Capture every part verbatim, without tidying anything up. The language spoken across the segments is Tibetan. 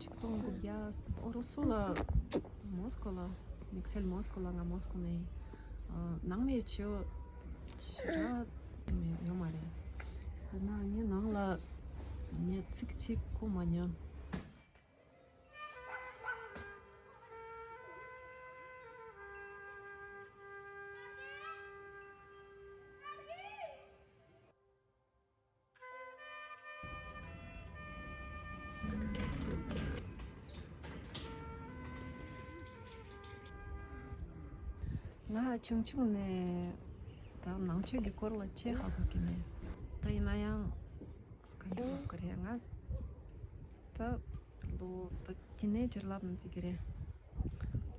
ཆིག་སྟོང་དགུ་བརྒྱ། ཨོ་རུ་སུ་ལ། མོ་སི་ཀོ་ལ། དམིགས་བསལ་མོ་སི་ཀོ་ལ། ང་མོ་སི་ཀོ་ནས་ཡིན། ཨ། ནང་མི་ཆོས་ཞེ་དྲག་ཡོད་མ་རེད། ཡིན་ན་ངའི་ནང་ལ་ངས་ཚིག་གཅིག་གོ་མ་མྱོང་། ང་ཆུང་ཆུང་ནས་ད་ནང་ཆོས་ཀྱི་སྐོར་ལ་ཆེས་ཧ་གོ་གི་མེད། ད་ཡིན་ན་ཡང་ག་འདྲ་ལབ་དགོས་རེད། ང་ད་ལོ་ད་དེ་ནས་ཅིག་ལབ་ན་འགྲིག་གི་རེད།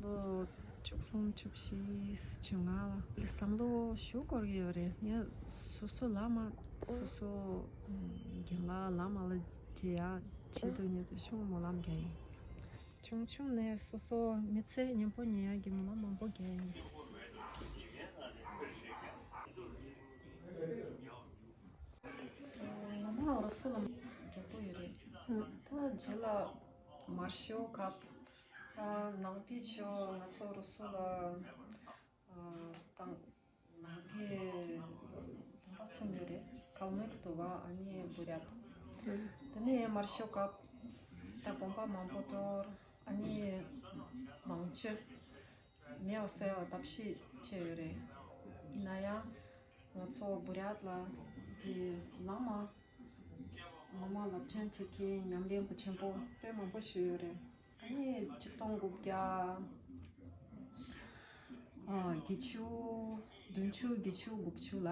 ལོ་བཅུ་གསུམ་བཅུ་བཞི་བཅོ་ལྔ་ལ་བསམ་བློ་ཞུ་དགོས་ཀྱི་ཡོད་རེད། ངས་སོ་སོ་བླ་མ། སོ་སོ་རྒན་ལགས་བླ་མ་ལ་མཇལ་ཡག་ཆེད་དུ་ངས་ཆུང་སྔོན་སྨོན་ལམ་རྒྱག་ཡིན། ཆུང་ཆུང་ནས་སོ་སོ་མི་ཚེ་སྙན་པོ་ཉར་ཡག་གི་སྨོན་ལམ་མང་པོ་རྒྱག་ཡིན། ང་མ་རུ་སུ་ལ་རྒྱག་པོ་ཡོད་རེད། ད་རྗེས་ལ་མར་ཤོ་ཁབ། ནང་པའི་ཆོས། ང་ཚོ་རུ་སུ་ལ། དང་། ནང་པའི་ལུང་པ་གསུམ་ཡོད་རེད། ཀལ་མིག་དུ་བ། ཨ་ནི་བུ་ར་ཏུ། དེ་ནས་མར་ཤོ་ཀ། ད་དགོན་པ་མང་པོ་གཏོར། ཨ་ནི་མང་ཆོས་མེད་པ་བཟོ་ཡག་ཐབས་ཤེས་བྱས་ཡོད་རེད། ཡིན་ན་ཡང་ང་ཚོ་བུ་ར་ཏུ་ལ་དེ་བླ་མ། ངོ་མ་བསླབ་སྐྱོན་བྱེད་མཁན་ཉམས་ལེན་པ་ཆེན་པོ་དཔེ་མང་པོ་ཞིག་ཡོད་རེད། ཨ་ནི་ཆིག་སྟོང་དགུ་བརྒྱ་བརྒྱད་ཅུ་བདུན་ཅུ་བརྒྱད་ཅུ་དགུ་བཅུ་ལ།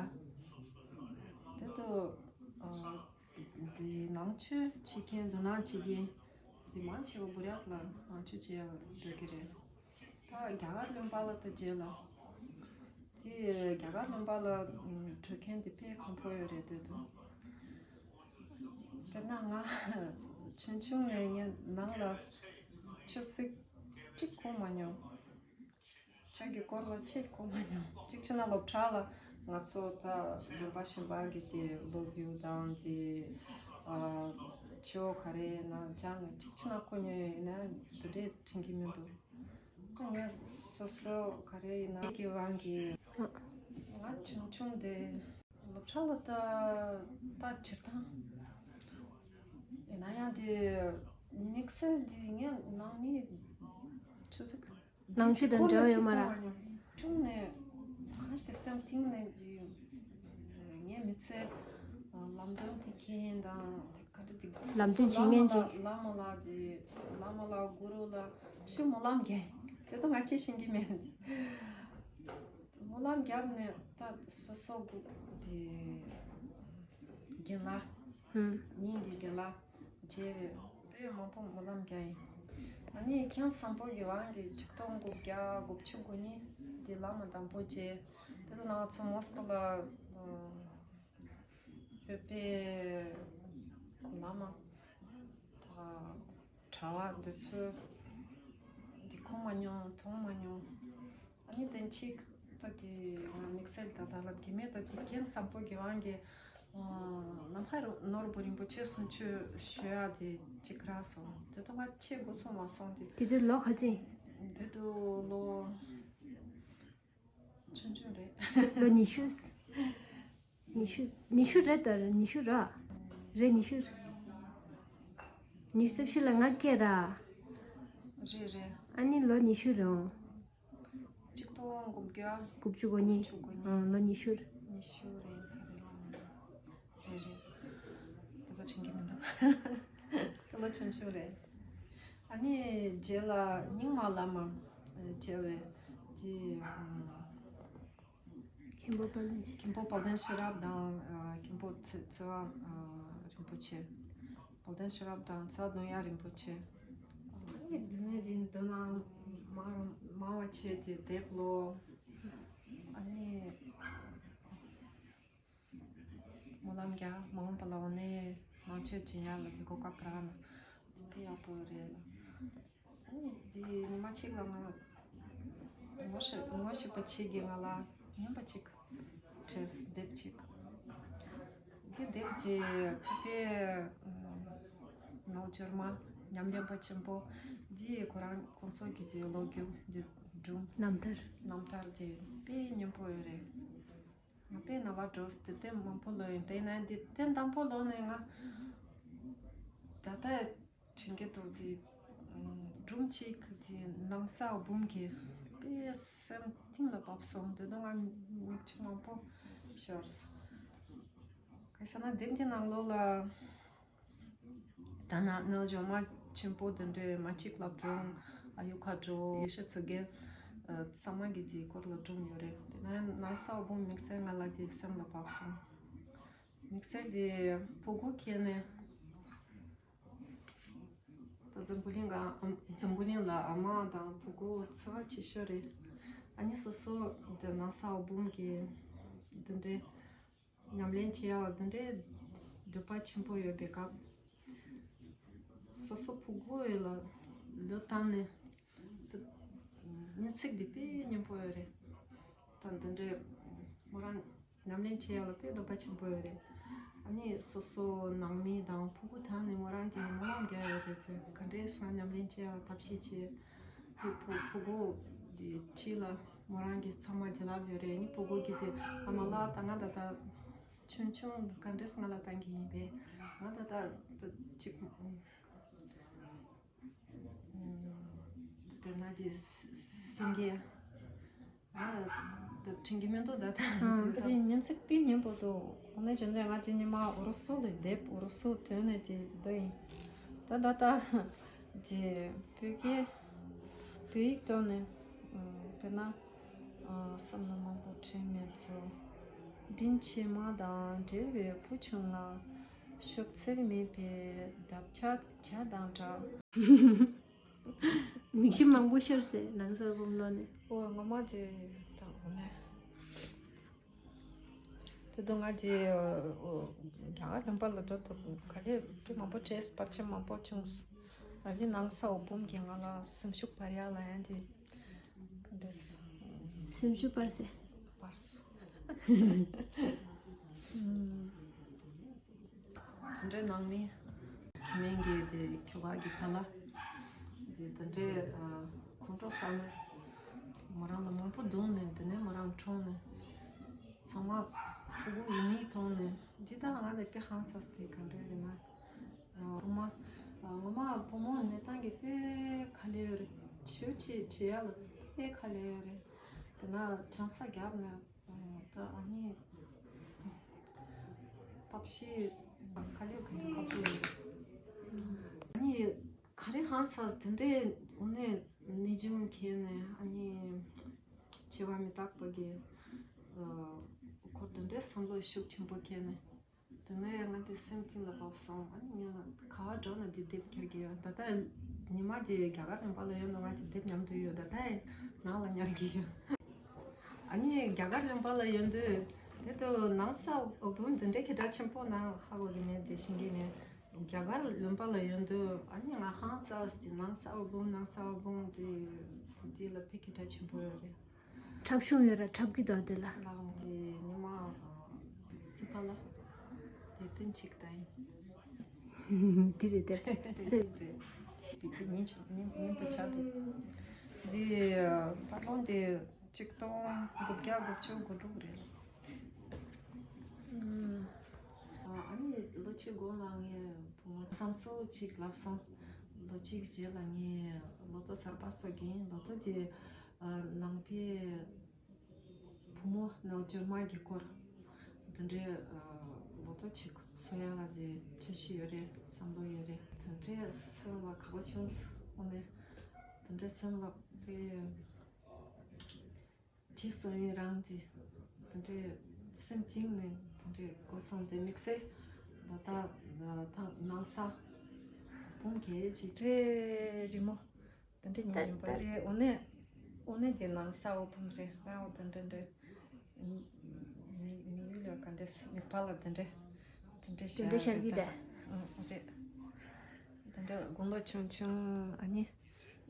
དེ་དུས་འདི་ནང་ཆོས་བྱེད་མཁན། མདོ་སྣང་བྱེད་མཁན་འདི་མང་ཆེ་བ་བུ་ར་ཏུ་ལ་ནང་ཆོས་བྱེད་ཡག་འགྲོ་གི་རེད། ད་རྒྱ་གར་ལུང་པ་ལ་ད་རྗེས་ལ། དེ་རྒྱ་གར་ལུང་པ་ལ་འགྲོ་མཁན་དེ་དཔེ་ཁག་པོ་ཡོད་རེད། དེ་དུས་དཔེར་ན་ང་ཆུང་ཆུང་ནས་ངའི་ནང་ལ་ཆོས་ཚིག་གཅིག་གོ་མ་མྱོང་། ཆོས་ཀྱི་སྐོར་ལ་ཆེད་གོ་མ་མྱོང་། གཅིག་བྱས་ན་སློབ་གྲྭ་ལ་ང་ཚོ་ད་བདེན་པ་གཞན་པ་གི་དེ་སློབ་ཡུལ་དང་དེ། ཨ། ཆོས་ག་རེ་ན་སྦྱང་ན་གཅིག་བྱས་ན་གོ་མྱོང་ཡིན་ན་འདི་འདྲས་དྲན་གྱི་མི་འདུག་ད་ངས་སོ་སོ་ག་རེ་ཡིན་ན་གི་དབང་གིས་ང་ཆུང་ཆུང་དེ་སློབ་གྲྭ་ལ་ད་ད་སྤྱིར་བཏང་ཡིན་ན་ཡང་དེ་དམིགས་བསལ་དེ་ངས་ནང་མི་ཆུ་ཚོད་ནང་ཆོས་དང་འབྲེལ་བ་ཡོད་མ་རེད། ཆུང་ནས་གང་ཞིག་སེམས་གཏིང་ནས་དེ་ངའི་མི་ཚེ་ལམ་སྟོན་དེ་མཁན་དང་། ག་འདྲ་དེ། ལམ་སྟོན་བྱེད་མཁན་ཅིག་བླ་མ་ལ་དེ། བླ་མ་ལ་གུ་རུ་ལ་ཞུ་སྨོན་ལམ་རྒྱག་དེ་ད་ང་ཅི་ཤེས་ཀྱི་མེད། སྨོན་ལམ་རྒྱབ་ནས་ད་སོ་སོ་གུ་དེ་རྒན་ལགས། ཧུམ། ཉིན་གྱི་རྒན་ལགས་མཇལ་བའི་དཔེ་མང་པོ་སྨོན་ལམ་རྒྱག་ཡིན། ཨ་ནི་མཁན་བཟང་པོ་གི་དབང་གིས་ཆིག་སྟོང་དགུ་བརྒྱ་དགུ་བཅུ་གོ་གཉིས་དེ་བླ་མ་དམ་པོ་མཇལ། དེ་ལ་ང་ཚོ་མོ་སི་ཀོ་ལ། བོད་པའི་བླ་མ་དང་གྲྭ་བ་འདི་ཚོ་འདི་གོ་མ་མྱོང་། མཐོང་མ་མྱོང་། ཨ་ནི་དེ་གཅིག་ད་དེ་ང་དམིགས་བསལ་ད་ད་ལབ་ཀྱི་མེད། ད་དེ་རྒན་བཟང་པོ་གི་དབང་གིས་ནམ་མཁའ་ནོར་བུ་རིན་པོ་ཆེ་གསུང་ཆོས་ཞུ་ཡག་དེ་གཅིག་རག་སོང་། དེ་ད་ང་ཆེ་དགོས་སོང་མ་སོང་དེ། དེ་དུས་ལོ་ག་ཚོད་ཡིན། དེ་དུས་ལོ། ཆུང་ཆུང་རེད། ལོ་ཉི་ཤུ། ཉི་ཤུ། ཉི་ཤུ་རེད་ད། ཉི་ཤུ་ར། རེད། ཉི་ཤུ། ཉི་ཤུ་རྩ་བཞི་ལ་ང་སྐྱེས་ར། རེད་རེད། ཨ་ནི་ལོ་ཉི་ཤུ་རེད་འོང་། ཆིག་སྟོང་དགུ་བརྒྱ། དགུ་བཅུ་གོ་གཉིས། དགུ་བཅུ་གོ་གཉིས། ཨང་། ལོ་ཉི་ཤུ། ཉི་ཤུ་རེད་ས་རེད་ལ། རེད་རེད། ད་ལྟ་དྲན་གྱི་མི་འདུག་ད་ལོ་ཆུང་ཆུང་རེད། ཨ་ནི་རྗེས་ལ་རྙིང་མ་བླ་མ་མཇལ་བའི་དེ། མཁན་པོ་དཔལ་ལྡན་ཤེས། མཁན་པོ་དཔལ་ལྡན་ཤེས་རབ་དང་། ཨ། མཁན་པོ་ཚེ་ཚེ་དབང་། ཨ། རིན་པོ་ཆེ། དཔལ་ལྡན་ཤེས་རབ་དང་ཚེ་དབང་འདོན་ཡག་རིན་པོ་ཆེ། ཨ་ནི་འདི་ནས་འདི་འདོན་ན་མང་མང་བ་བྱས་ཏེ་དེབ་ཀློག་ཨ་ནི་སྨོན་ལམ་རྒྱག་མ་འོངས་པ་ལ་འོ་ནས་ནང་ཆོས་སྦྱིན་ཡག་ལ་དེ་གོ་སྐབས་རག་ན་དེ་དཔེ་ཡག་པོ་རེད། ཨ་ནི་དེ་ཉི་མ་གཅིག་ལ་ང་ངོ་ཤེས་ངོ་ཤེས་པ་གཅིག་གིས་ང་ལ་རྔན་པ་གཅིག་སྤྲད། དེབ་གཅིག་དེ་དེབ་དེ་ཕ་གིའི་ནང་འབྱོར་མ་ ཉམས་ལེན་པ་ཆེན་པོ་འདི་ཁོ་རང་ཁོང་ཚོ་གི་དེ་ལོ་རྒྱུས་འདི་སྒྲུང་རྣམ་ཐར། རྣམ་ཐར་དེ་དཔེ་སྙན་པོ་ཡོད་རེད། ང་དཔེ་རྣ་བ་འགྲོ་དེ་དེ་མང་པོ་ལོ་ཡིན། དེ་ན་འདི་དེ་དང་པོ་ལོ་ནས་ང་ད་ལྟ་དྲན་གྱི་འདུག་དེ་སྒྲུང་གཅིག་དེ་ནང་ས་འོག་འབུམ་གྱི་དཔེ་སེམས་གཏིང་ལ་བབས་སོང་། དེ་དུས་ང་མིག་ཆུ་མང་པོ་ཤོར། ག་ས་ན་དེབ་འདི་ནང་ལོགས་ལ། ད་ནང་ནང་སྦྱོང་མ་ཆེན་པོ་དེ་འདྲའི་མ་གཅིག་ལབ་སྒྲུང་། ཨ་ཡུ་ཁ་སྒྲུང་། ཡེ་ཤེས་མཚོ་རྒྱལ། ཨ་ཚང་མ་གི་དེའི་སྐོར་ལ་སྒྲུང་ཡོད་རེད། དེ་ན་ནང་ས་འོག་འབུམ་དམིགས་བསལ་ང་ལ་དེ་སེམས་ལ་བབས་སོང་། དམིགས་བསལ་དེ་ཕྲུ་གུ་ཁྱེར་ནས་ད་འཛམ་བུ་གླིང་ག་ཨམ་འཛམ་བུ་གླིང་ལ་ཨ་མ་དང་ཕྲུ་གུ་འཚོ་བ་སྐྱིད་ཤོས་རེད། ཨ་ནི་སོ་སོ་དེ་ནང་ས་འོག་འབུམ་གི་དེ་འདྲའི་ཉམས་ལེན་བྱེད་ཡག་འདི་འདྲའི་འདོད་པ་ཆེན་པོ་ཡོད་པའི་སྐབས། སོ་སོ་ཕྲུ་གུ་ཡོད་ལ་ལོ་བཏང་ནས་ད་སྙན་ཚིག་འདི་དཔེ་སྙན་པོ་ཡོད་རེད། ད་འདི་འདྲའི་མོ་རང་ཉམས་ལེན་བྱེད་ཡག་ལ་དཔེ་འདོད་པ་ཆེན་པོ་ཡོད་རེད། ཨ་ནི་སོ་སོ་ནང་མི་དང་ཕྲུ་གུ་དང་ནས་མོ་རང་གི་སྨོན་ལམ་རྒྱག་ཡོད་རེད་ཚེ། ག་འདྲའི་སང་ཉམས་ལེན་བྱེད་ཡག་ལ་ཐབས་ཤེས་བྱེད། དེ་ཕྲུ་ཕྲུ་གུ་དེ་ཁྲིད་ལ་མོ་རང་གི་ཚང་མ་བྱིན་རླབས་ཡོད་རེད། ཨ་ནི་ཕྲུ་གུ་གི་དེ་ཨ་མ་ལགས་ད་ང་ད་ལྟ་ཆུང་ཆུང་ག་འདྲས་ང་ལ་བཏང་གི་ཡིན་པས། ང་ད་ལྟ་ད་ཅིག་དཔེར་ན་དེ་སེང་གེ་ང་ད་དྲན་གི་མི་འདུག་ད་ལྟ། ཨང་། ད་དེ་སྙན་ཚིག་དཔེ་སྙན་པོ་འདུག་འོ་ན་བྱས་ན་ང་དེ་ཉི་མ་ཨོ་རོ་སོ་ལ་དེབ་ཨོ་རོ་སོ་ཐོན་ནས་དེ་འདོད་ཡིན། ད་ད་ལྟ་དེ་བོད་སྐད་བོད་ཡིག་ཐོག་ནས་དཔེར་ན། བསམ་བློ་མང་པོ་འཁྲུལ་མེད་ཚོ། མགྲིན་ཆེ་མ་དང་འབྲེལ་བའི་བུ་ཆུང་ལ། ཤོབ་ཚད་མེད་པའི་འདབ་ཆགས་བྱ་དང་འདྲ། མིག་ཆུ་མང་པོ་ཤོར་སོང་ནང་སོ་བུམ་ལོ་ནས། ཨོ་ངོ་མ་དེ་དང་ནས། དེ་དུས་ང་དེ་རྒྱ་གར་ལུང་པ་ལ་འགྲོ་དུས་ག་ལེ་དེ་མང་པོ་བྲེས་བར་ཆད་མང་པོ་བྱུང་། ཨ་ནི་ནང་ས་འོག་འབུམ་གྱིས་ང་ལ་སེམས་ཤུགས་སྤར་ཡག་ལ་ཡང་དེ་ག་འདྲས། སེམས་ཤུགས་སྤར་སོང་། སྤར་སོང་། དེ་འདྲའི་ནང་མི་ཁྱི་སྨན་གྱི་དེ་ཁྱོ་ག་གི་ཕ་ལ་དེ་དེ་འདྲའི་ཁོང་ཁྲོ་ཟ་ནས་མོ་རང་ལ་མང་པོ་བརྡུངས་ནས། དེ་ནས་མོ་རང་གྲོངས་ནས། ཚང་མ་ཕྲུ་གུ་ཡིན་མིན་མཐོང་ནས་འདི་དག་ང་ལ་དཔེ་ཧང་སངས་ཏེ། ག་འདྲ་ཡིན་ན་བུ་མོ་ངོ་མ་བུ་མོ་གནས་སྟངས་ཀྱི་དཔེ་དཀའ་ལས་ཡོད་རེད། ཆོས་བྱེད་བྱེད་ཡག་ལ་དཔེ་དཀའ་ལས་ཡོད་རེད། དེ་ན་ཆང་ས་བརྒྱབ་ནས་ད་ཨ་ནི་ཐབས་ཤེས་དཀའ་ལས་ག་འདྲ་ཁག་པོ་ཡོད་རེད། ཨ་ནི། ག་རེ་ཧང་སངས་དེ་འདྲའི་དངོས་གནས་ནད་གཅུང་ཁྱེར་ནས། ཨ་ནི་འཆི་བ་མི་རྟག་པ་གི་ཨ་སྐོར་དེ་འདྲའི་བསམ་བློ་ཤུགས་ཆེན་པོ་ཁྱེར་ནས། དེ་ནས་ང་དེ་སེམས་གཏིང་ལ་བབས་སོང་། ཨ་ནི་ངས་ལ་ག་བ་འགྲོ་ན་འདི་དེབ་འཁྱེར་གྱི་ཡོད། ད་ལྟ་ཉི་མ་དེ་རྒྱ་གར་རིམ་པ་ལ་ཡོད་ན་ང་དེ་དེབ་མཉམ་དུ་ཡོད། ད་ལྟ་ནང་ལ་ཉར་གྱི་ཡོད། ཨ་ནི་རྒྱ་གར་ལུང་པ་ལ་ཡོང་དུས་དེ་དུས་ནང་ས་འོག་འབུམ་འདི་འདྲའི་སྐད་གྲགས་ཆེན་པོ་ནང་ཧ་གོ་གི་མེད་དེ་ཤེས་ཀྱི་མེད། རྒྱ་གར་ལུང་པ་ལ་ཡོང་དུས་ཨ་ནི་ང་ཧང་སངས་ཏེ། ནང་ས་འོག་འབུམ་ནང་ས་འོག་འབུམ་དེ་དེ་ལ་དཔེ་སྐད་གྲགས་ཆེན་པོ་ཡོད་རེད། འཁྲབ་གཞུང་ཡོད་ར་འཁྲབ་ཀྱི་འདུག་དེ་ལ། ལའང་དེ་ཉི་མ་རྩིས་པ་ལ་དེ་བསྟན་གཅིག་དང་། དེ་རེད་དེ། དེ་རེད། དེ་དེ་ཉིན་ཆ་ཉིན་ཉིན་དུ་ཆགས་འདུག་འདི་པར་ལོང་དེ་ཆིག་སྟོང་དགུ་བརྒྱ་དགུ་བཅུ་གོ་དྲུག་རེད། ཨ་ནི་ལོ་གཅིག་གོང་ལ་ངས་བུ་མོ་བསམ་ཚུལ་ཅིག་ལབ་སོང་། ལོ་གཅིག་རྗེས་ལ་ངས་ལོ་ཐོ་གསར་པ་བཟོ་གིན། ལོ་ཐོ་དེ་ནང་པའི་བུ་མོ་ནང་སྦྱོང་མ་གི་སྐོར་དེ་འདྲའི་ལོ་ཐོ་ཅིག་བཟོ་ཡག་ལ་དེ་འཆར་གཞི་ཡོད་རེད། བསམ་བློ་ཡོད་རེད། དེ་འདྲའི་སེམས་ལ་དགའ་པོ་བྱུང་སོང་། དངོས་གནས་དེ་འདྲའི་སེམས་ལ་དཔེ་བྲིས་སོང་ཡིན་རང་དེ། དེ་འདྲའི་སེམས་གཏིང་ནས་དེ་འདྲའི་གོ་སོང་། དེ་དམིགས་བསལ་ད་ལྟ་ད་ནང་ས་འབུམ་གྱི་ཅིག་འདྲའི་རི་མོ་དེ་འདྲའི་ཉིན་རིམ་པ་དེ་འོ་ནས་འོ་ནས་དེ་ནང་ས་འོག་འབུམ་རེད། ང་འོ་དེ་འདྲ་འདྲ་མི་མི་ཡུལ་ལ་ག་འདྲས་མིག་པ་ལ་དེ་འདྲ་དེ་འདྲ་དེ་འདྲ་ཤར་ཤར་གྱི་རེད་ད། རེད། དེ་འདྲ་དགུང་ལོ་ཆུང་ཆུང་ཨ་ནི།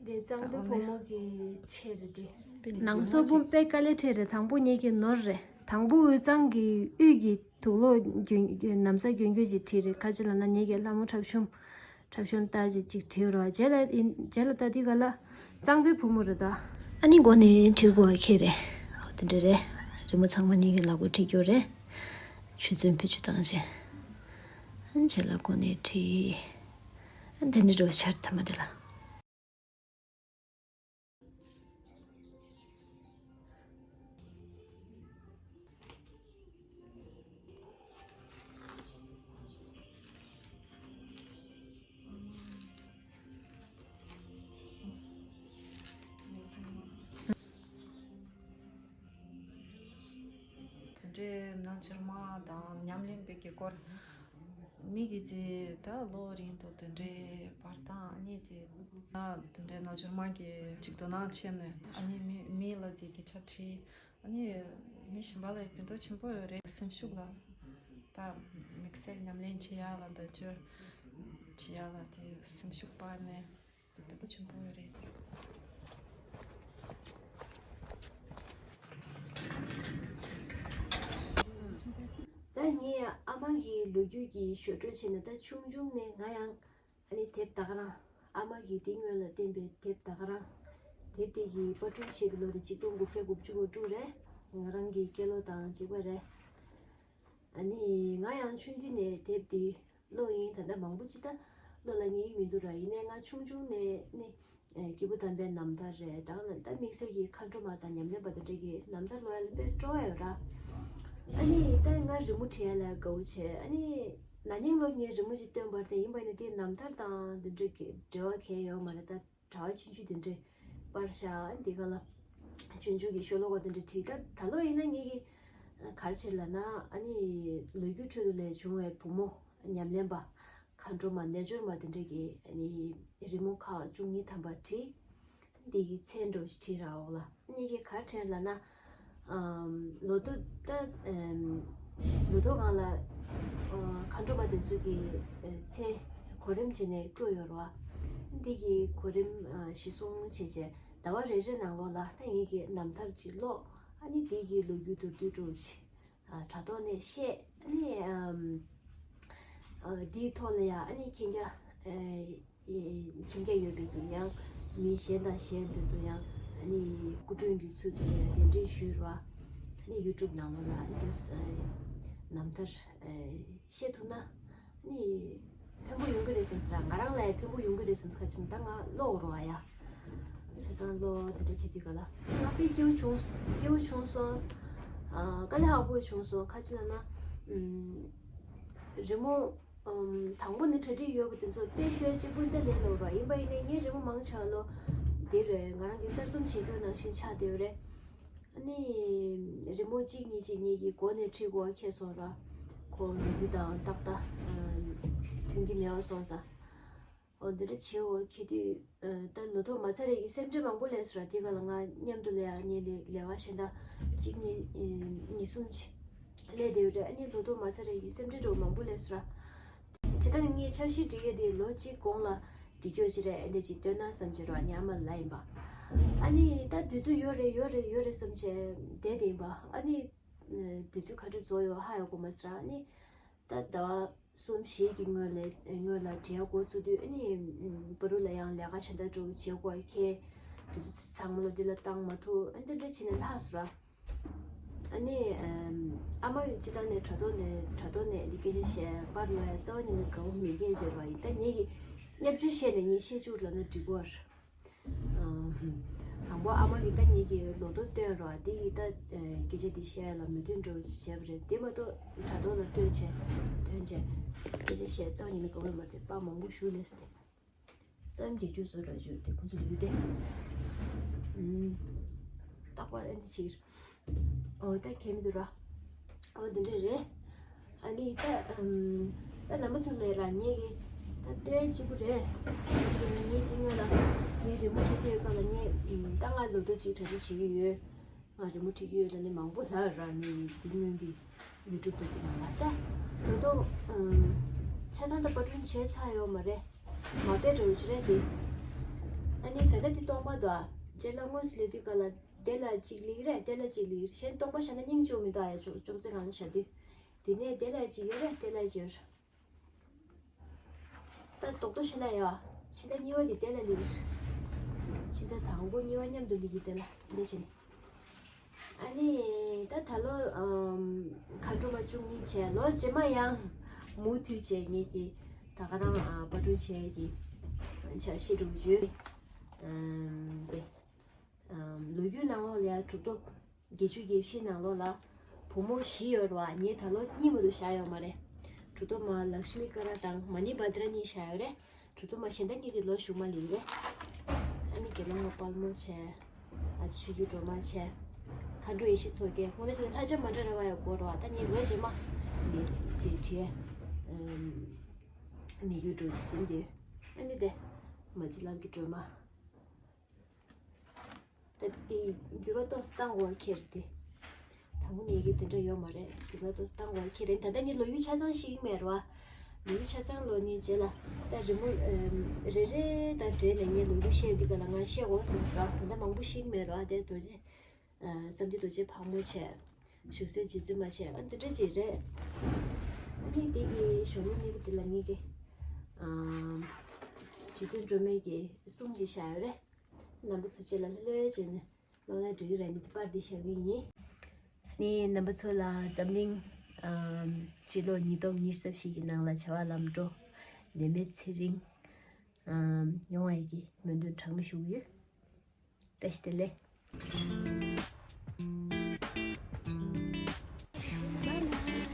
དེ་གཙང་པོའི་བུ་མོ་གི་ཆེད་དུ་དེ། ནང་སོ་བུ་དཔེ་དཀའ་ལས་འཕྲད་རེད། དང་པོ་ངེད་ཀྱི་ནོར་རེད། དང་པོ་དབུས་གཙང་གི་དབུས་ཀྱི་དུག་ལོག་གྱོན་གྱོན་ནམ་ས་གྱོན་གྱོན་ཅིག་བྲིས་རེད། ཁ་ཅིག་ལ་ན་ངེད་ཀྱི་ལྷ་མོ་འཁྲབ་གཞུང་ འཁྲབ་གཞུང་ལྟ་ཅིག་ཅིག་བྲིས་རོགས། རྗེས་ལ་ཡིན་རྗེས་ལ་ལྟ་དུས་ག་ལ་གཙང་པོའི་བུ་མོ་རེད་ད། ཨ་ནི་མགོ་ནས་བྲིས་དགོས་ཁེ་རེད། འོ་དེ་འདྲ་རེད། རི་མོ་ཚང་མ་ནི་གི་ལག་པ་བྲིས་རྒྱུ་རེད། ཆུ་ཚོད་བེད་སྤྱོད་བཏང་རྗེས། ཨ་ནི་རྗེས་ལ་མགོ་ནས་བྲིས། ཨ་ནི་དེ་འདྲ་རེད་བ། ཆར་ཐ་མ་དེ་ལ། དེ་འདྲའི་ནང་ཆེར་མ་དང་ཉམས་ལེན་པའི་གི་སྐོར། མི་གི་དེ་ད་ལོ་རིང་དུ་དེ་འདྲའི་བར་དང་ཨ་ནི་དེ་ད་དེ་འདྲའི་ནང་ཆེར་མ་གི་ཅིག་དོ་སྣང་བྱས་ནས་ཨ་ནི་མི་མི་ལ་དེ་གི་ཆ་ཁྲིད། ཨ་ནི་མི་གཞན་པ་ལ་ཕན་ཐོགས་ཆེན་པོ་ཡོད་རེད། སེམས་ཤུགས་ལ་ད་དམིགས་བསལ་ཉམས་ལེན་བྱེད་ཡག་ལ་འདོན་སྤྲོད་བྱེད་ཡག་ལ་དེ་སེམས་ཤུགས་སྤར་ནས། དེ་ཕན་ཐོགས་ཆེན་པོ་ཡོད་རེད། ད་ངས་ཨ་མ་གི་ལོ་རྒྱུས་ཀྱི་ཞོར་འཕྲོས་བྱས་ན། ད་ཆུང་ཆུང་ནས་ང་ཡང་ཨ་ནི་དེབ་ད་ག་རང་། ཨ་མ་གིས་དེ་སྔོན་ལ་བསྟན་པའི་དེབ་ད་ག་རང་། དེབ་དེ་གི་པར་སྐྲུན་བྱས་པའི་ལོ་དེ་ཆིག་སྟོང་དགུ་བརྒྱ་དགུ་བཅུ་གོ་དྲུག་རེད། ང་རང་གི་སྐྱེས་ལོ་དང་གཅིག་པ་རེད། ཨ་ནི་ང་ཡང་ཆུང་དུས་ནས་དེབ་འདི་ཀློག་ཡིན། ད་ལྟ་མང་པོ་ཅིག་ད་ཀློག་ལ་ངེས་ཀྱི་མི་འདུག་ར། ཡིན་ནའི་ང་ཆུང་ཆུང་ནས་ནི་ཨེ་སྐྱེས་བུ་དམ་པའི་རྣམ་ཐར་རེད། དང་ལ་ད་དམིགས་བསལ་གྱི་མཁའ་འགྲོ་མ་དང་ཉམས་ལེན་པ་དེ་འདྲ་གི་རྣམ་ཐར་ཀློག་ཡ་ལ་དཔེ་སྤྲོ་བ་ཡོད་ར། ཨ་ནི་ད་ང་རི་མོ་བྲིས་ཡ་ལ་དགའ་བོ་བྱས། ཨ་ནི་ན་ནིང་ལོ་ངས་རི་མོ་ཅིག་སྟོན་པ་རེད། ཡིན་པ་ཡིན་ན་དེ་རྣམ་ཐར་དང་དེ་འདྲ་གི་འབྲེལ་བ་གང་ཡང་ཡོད་མ་རེད། ད་གྲྭ་བ་ཆུང་ཆུང་དེ་འདྲས་པར་བཞག་དེ་ག་ལ་སྤྱོད་འཇུག་གི་ཤོ་ལོ་ཀ་དེ་འདྲས་བྲིས། ད་ད་ལོ་ཡིན་ན་ངེད་ཀྱི་ག་རེ་བྱས་ལབ་ན། ཨ་ནི་ལོ་རྒྱུས་ཁྲོད་དུ་ལས་བྱུང་བའི་བུ་མོ་ཉམས་ལེན་པ་མཁའ་འགྲོ་མ་རྣལ་འབྱོར་མ་དེ་འདྲས་ཀྱི་ཨ་ནི་རི་མོ་ཁག་བཅུ་གཉིས་ཐམ་པ་བྲིས། འདི་གི་མཚན་འདྲ་བོ་ཞིག་བྲིས་ར་འོག་ལ། ངེད་ཀྱི་ག་རེ་དྲན་ལབ་ན། ཨམ། ལོ་ཐོ་ད་ཨམ། ལོ་ཐོ་སྒང་ལ་ཨ་མཁའ་འགྲོ་མ་དེ་ཚོ་གི་ཨ་མཚན་གོ་རིམ་བྱས་ནས་བཀོད་ཡོད་རེད་བ། འདི་གི་གོ་རིམ་ཨ་གཞིར་བཟུང་བྱས་བྱས་ཟླ་བ་རེ་རེ་ནང་ལོགས་ལ་ད་ངེད་ཀྱི་རྣམ་ཐར་ཅིག་ཀློག་ཨ་ནི་འདི་གི་ལོ་རྒྱུས་མདོར་བསྡུས་འདྲ་བོ་ཅིག་ཨ་དྲ་ཐོག་ནས་བཤད། ཨ་ནི་ཨམ། ཨ་འདིའི་ཐོག་ལ་ཡང་ཨ་ནི་མཁྱེན་རྒྱ་ཨེ་མཁྱེན་རྒྱ་ཡོད་པའི་གི་ཡང་མི་གཞན་དང་གཞན་དེ་ཚོ་ཡང་ཨ་ནི་སྐུ་མགྲོན་གྱི་ཚུལ་དུ་ཡང་གདན་འདྲེན་ཞུས་ར། ཨ་ནི་ཡུ་ཊུབ་ནང་ལོགས་ལ་ཨ་ནི་དུས་རྣམ་ཐར་ཨེ་བཤད་ཐུབ་ན་ཨ་ནི་ཕན་པོ་ཡོང་གི་རེད་བསམ་ཟེར་ར། ང་རང་ལ་ཡང་ཕན་པོ་ཡོང་གི་རེད་བསམ་ཟེར། ཁ་ཅིག་ད་ང་ཀློག་རོགས་ཨ་ཡ། བྱས་ཙང་ཀློག་དེ་འདྲ་བྱེད་དུས་ག་ལ་ང་དཔེ་སྐྱིད་པོ་བྱུང་། སྐྱིད་པོ་བྱུང་སོང་། ཨ་དཀའ་ལས་ཁག་པོ་བྱུང་སོང་། ཁ་ཅིག་ལབ་ན་ཨམ། རི་མོ་ཨམ། དང་པོ་ནས་གྲ་སྒྲིག་ཡོད་པ་དེ་ཚོ་དཔེ་ཤོད་གཅིག་པུ་འདི་ལས་སླ་པོ་ར། ཡིན་པ་ཡིན་ནའི་ངའི་རི་མོ་མང་ཆེ་བ་ལོ་འདི་རེད། ང་རང་གི་གསར་རྩོམ་བྱེད་རྒྱུ་ནང་བཞིན་ཆགས་བསྡད་ཡོད་རེད། ཨ་ནི་རི་མོ་གཅིག་གཉིས་གཅིག་གཉིས་ཀྱི་མགོ་ནས་བྲིས་དགོས་པ་ཁེལ་སོང་ར། ཁོ་ལོ་རྒྱུས་དང་ཏག་ཏག་ཨམ། མཐུན་གྱི་མེད་པ་སོང་ཙང་། འོ་འདི་འདྲ་བྱེད་འོ་ཁེ་དུས་ཨ་ད་ལོ་ཐོ་མ་ཚར་རེ་གི་སེམས་ཁྲལ་མང་པོ་སླེབས་སོང་ར། དེ་ག་ལ་ང་མཉམ་དུ་ལས་ཡ་ངའི་ལས་ལས་ཀ་གཞན་དག་གཅིག་གཉིས་ཨེ་གཉིས་གསུམ་ཅིག་སླེབས་བསྡད་ཡོད་རེད། ཨ་ནི་ལོ་ཐོ་མ་ཚར་རེ་གི་སེམས་ཁྲལ་འདྲ་བོ་མང་པོ་སླེབས་སོང་ར། བྱས་ཙང་ངས་འཆར་གཞི་སྒྲིག་ཡས་དེ་ལོ་གཅིག་གོང་ལ་འགྲིག་རྒྱུ་ཅིག་རེད། ཨེ་འདྲ་ཅིག་སྟོན་ན་བསམ་བྱས་ར། ངའི་ཨ་མ་ལ་ཡིན་པ། ཨ་ནི་ད་དུས་ཚོད་ཡོད་རེད་ཡོད་རེད་ཡོད་རེད་བསམ་བྱས་བསྡད་དེ་ཡིན་པ། ཨ་ནི་དུས་ཚོད་ག་འདྲ་རྫོགས་ཡོད་ཧ་ཡོད་གོ་མ་སོང་ར། ཨ་ནི། ད་ཟླ་བ་གསུམ་བཞི་གི་སྔོན་ལ་སྔོན་ལ་བྲིས་ཡ་འགོ་བཙུགས་དུས་ཨ་ནི་ཨམ་བར་དུ་ལ་ཡང་ལས་ཀ་གཞན་དག་འགྲོ་བྱེད་དགོས་ཁེལ། དུས་ཚོད་ཚང་མ་ལོ་འདི་ལ་བཏང་མ་ཐུབ། ཨ་འདི་འདྲ་བྱས་ནས་ལྷག་སོང་ར། ཨ་ནི་ཨམ་ཨ་མ་ཡི་སྤྱི་བཏང་ནས་དྲ་ཐོག་ནས་དྲ་ཐོག་ནས་འདི་སྐད་ཆ་བཤད་པར་ལ་ཡ་རྩ་བ་ཉིད་ནས་དགའ་བོ་མེད་མཁན་ཅིག་རེད་བ། ཡིན་ད་ངེད་ཀྱིས་བརྙས་བཅོས་བཤད་ནས་ངས་བཤད་བཅུག་ལབ་ན་འགྲིག་གི་རེད། དང་པོ་ཨ་མ་གིས་ད་ངེད་ཀྱི་ལོ་ཐོ་སྟོན་རོགས། དེ་ཡིས་ད་སྐད་ཆ་འདི་བཤད་ཡ་ལ་མོས་མཐུན་འགྲོ་བྱས་པ་རེད། དེ་མ་གཏོགས་དྲ་ཐོག་ལ་སྟོན་བྱས་ཐོན་བྱས་སྐད་ཆ་བཤད་རྩ་བ་ཉིད་ནས་དགའ་བོ་མ་རེད། དེ་པར་མང་པོ་ཞུ་ལས་སྟེ་བསམ་གྱི་རྒྱུ་བཟོ་ར་བཅུག་དེ་ཁོང་ཚོ་ལུས་ཏེ་རྟག་པར་ཨ་འདི་ཕྱིར། ཨོ་ད་གལ་མི་འདུག་ར། ཨོ་འདི་འདྲ་རེད། ཨ་ནི་ད་ཨམ་ད་རྣམ་པ་ཚོ་ལ་ར་ངེད་ཀྱི་ད་སྟོན་གཅིག་པུ་རེད། གཅིག་ནི་ངས་འདི་སྔོན་ལ་ངས་རི་མོ་བྲིས་དུས་སྐབས་ལ་ངས་ཨམ་ད་ང་ལོ་ཐོ་གཅིག་གྲ་སྒྲིག་བྱེད་ཀྱི་ཡོད། ང་རི་མོ་བྲིས་ཀྱི་ཡོད་ལ་ནི་མང་པོ་ལ་ར་ངས་འདི་སྔོན་གྱི་ཡུ་ཊུབ་དེ་ཚོ་ནང་ལ་ད་ལོ་ཐོ་ཨམ་ཆ་ཚང་ད་པར་སྐྲུན་བྱས་ཚར་ཡོད་མ་རེད། མ་དཔེ་འགྲོ་ཡོད་ཅི་རེད་དེ། ཨ་ནི་ད་ལྟ་འདི་སྟོང་པ་འདུག་ཨ། རྗེས་ལ་དངོས་སུ་སླེབས་དུས་སྐབས་ལ་དེ་ལ་གཅིག་ལེགས་རེད། དེ་ལ་གཅིག་ལེགས་རེད། གཞན་སྟོང་པ་བཞག་ན་སྙིང་རྗེ་བོ་མི་འདུག་ཨ། ཡ་ཅོག་ཅོག་ཙེ་སྒང་ལ་བཞག་དུས། དེ་ནས་དེ་ལ་གཅིག་ཡོད་རེད། དེ་ལ་གཅིག་ཡོད་རེད། ད་རྡོག་རྡོག་ཤི་ལ་ཡ། ཕྱི་ཟླ་གཉིས་པ་དེ་དེ་ལ་ལི་གི། ཕྱི་ཟླ་དང་པོ་གཉིས་པ་མཉམ་དུ་ལི་གི་དེ་ལ་འདི་བྱས་ནས། ཨ་ནི་ད་ད་ལོ་ཨམ་མཁའ་འགྲོ་མ་བཅུ་གཉིས་བྱས། ལོ་རྗེས་མ་ཡང་མུ་མཐུད་བྱས་ངེད་ཀྱི་ད་ག་རང་ཨ་པ་ཀྲུང་བྱས་ཀྱི་ཆ་ཤི་འགྲོ་བརྗོད། ཨམ་དེ་ཨམ་ལོ་རྒྱུས་ནང་ལོགས་ལ་ཡ་གྲུབ་ཐོབ་བརྒྱད་ཅུ་གྱ་བཞི་ནང་ལོགས་ལ་བུ་མོ་བཞི་ཡོད་རེད་བ། ངས་ད་ལོ་གཉིས་མ་གཏོགས་བཞག་ཡོད་མ་རེད། གྲུབ་ཐོབ་མ་ལཀྵྨི་ཀ་ར་དང་མ་ཎི་བྷ་དྲ་གཉིས་བཞག་ཡོད་རེད། གྲུབ་ཐོབ་མ་གཞན་དག་གཉིས་དེ་ལོ་གཞུག་མ་ལི་རེད། ཨ་ནི་དགེ་སློང་མ་དཔལ་མོ་བྱས། ཨ་ཆོས་བརྒྱུད་སྒྲོལ་མ་བྱས། མཁའ་འགྲོ་ཡེ་ཤེས་མཚོ་རྒྱལ། ཁོང་རྣམ་ཚོ་ལྷ་ཆབ་མ་འདྲ་ར་བ་ཡོད་དགོས་རེད་བ། ད་ངས་ལོ་རྗེས་མ་འདི་འདི་བྲིས། ཨམ་མི་བསྐྱོད་འགྲོ་ཟིན་དུས། ཨ་ནི་དེ་མ་གཅིག་ལམ་གྱི་སྒྲོལ་མ། ད་དེ་འགྱུར་བ་ཏོག་ཙམ་བཏང་དགོས་ཁེལ་ཏེ། དང་པོ་ནས་ཀྱི་དེ་འདྲ་ཡོད་མ་རེད། འགྱུར་བ་ཏོག་ཙམ་བཏང་དགོས་ཁེལ་རེད། ད་ལྟ་ནི་ལོ་རྒྱུས་ཆ་ཚང་ཤེས་ཀྱི་མེད་རེད་བ། ལོ་རྒྱུས་ཆ་ཚང་ལོ་ནི་རྗེས་ལ་ད་རི་མོ་རེ་རེ་དང་འབྲེལ་ནས་ངས་ལོ་རྒྱུས་བཤད་འདི་ག་ལ་ང་བཤད་དགོས་བསམ་ཟེར་བ། ད་ལྟ་མང་པོ་ཤེས་ཀྱི་མེད་རེད་བ། དེ་རྡོ་རྗེ་བསམ་གཏན་རྡོ་རྗེ་ཕག་མོ་བྱས། བཞུགས་སའི་རྗེ་བཙུན་མ་བྱས། ཨ་འདི་འདྲ་ཅིག་རེད། ཨ་ནི་དེ་གི་གཞོན་ནུ་གཉིས་པོ་དེ་ལ་ངེད་ཀྱི་རྗེ་བཙུན་སྒྲོལ་མའི་གི་གསུང་ཅིག་བཞག་ཡོད་རེད། རྣམ་པ་ཚོ་ཅིག་ལ་ལྷོད་ལྷོད་བྱས་ནས་ཀློག་ན་འགྲིག་གི་རེད། ནི་དེ་པར་འདི་བཞག་གི་ཡིན། ནི་རྣམ་པ་ཚོ་ལ་འཛམ་གླིང་ཨམ་སྤྱི་ལོ་ཉིས་སྟོང་ཉི་ཤུ་རྩ་བཞི་གི་ནང་ལ་བྱ་བ་ལམ་འགྲོ་ལྡན་པའི་ཚེ་རིང་ཨམ་ཡོང་བ་ཡི་གི་སྨོན་འདུན་གྲངས་མེད་ཞུ་གི་ཡོད། བཀྲ་ཤིས་བདེ་ལེགས།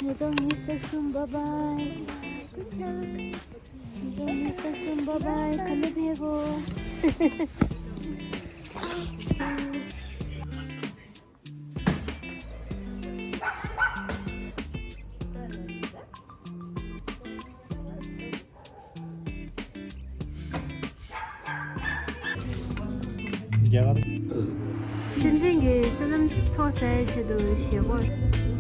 ཉིས་སྟོང་ཉི་ཤུ་རྩ་གསུམ་བཱའི་བཱའི། ཉིས་སྟོང་ཉི་ཤུ་རྩ་གསུམ་བཱའི་བཱའི། ག་ལེ་བྷེ་གོ། རྒྱ་གར། སེམས་ཅན་གྱི་བསོད་ནམས་ཚོགས་བསགས་ཆེད་དུ་བཞེས་སྒོ།